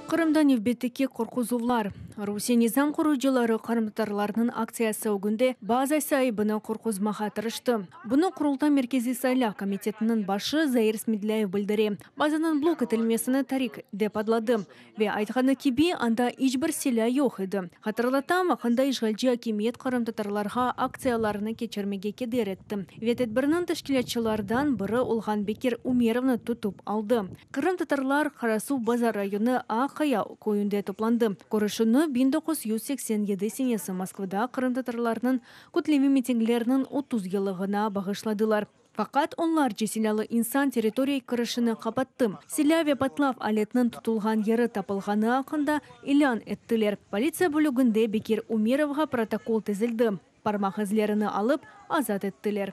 Qırımda nevbetteki qorquzuvlar. Rusiye nizam qoruyıcıları qırımtatarlarnıñ aktsiyası ögünde baza saibini qorquzmağa tırıştı. Bunı Qurultay Merkeziy saylav komitetiniñ başı Zair Smedlâyev bildire. Bazanıñ blok etilmesini tarik dep adladı. Ve, aytqanı kibi, anda iç bir silâ yoq edi. Hatırlatam, vaqtında işğalci akimiyet qırımtatarlarğa aktsiyalarını keçirmege keder etti ve tedbirniñ teşkilâtçılardan biri olğan Bekir Umerovnı tutıp aldı. Qırımtatarlar Qarasuvbazar rayonı Aq Qaya köyünde toplandı. Körüşüvni 1987 senesi Moskvada qırımtatarlarnıñ kütleviy mitingleriniñ 30 yıllığına bağışladılar. Faqat onlarca silâlı insan territoriya kirişini qapattı. Silâ ve patlav aletiniñ tutulğan yeri tapılğanı aqqında ilân ettiler. Politsiya bölüginde Bekir Umerovğa protokol tizildi, parmaq izlerini alıp, azat ettiler.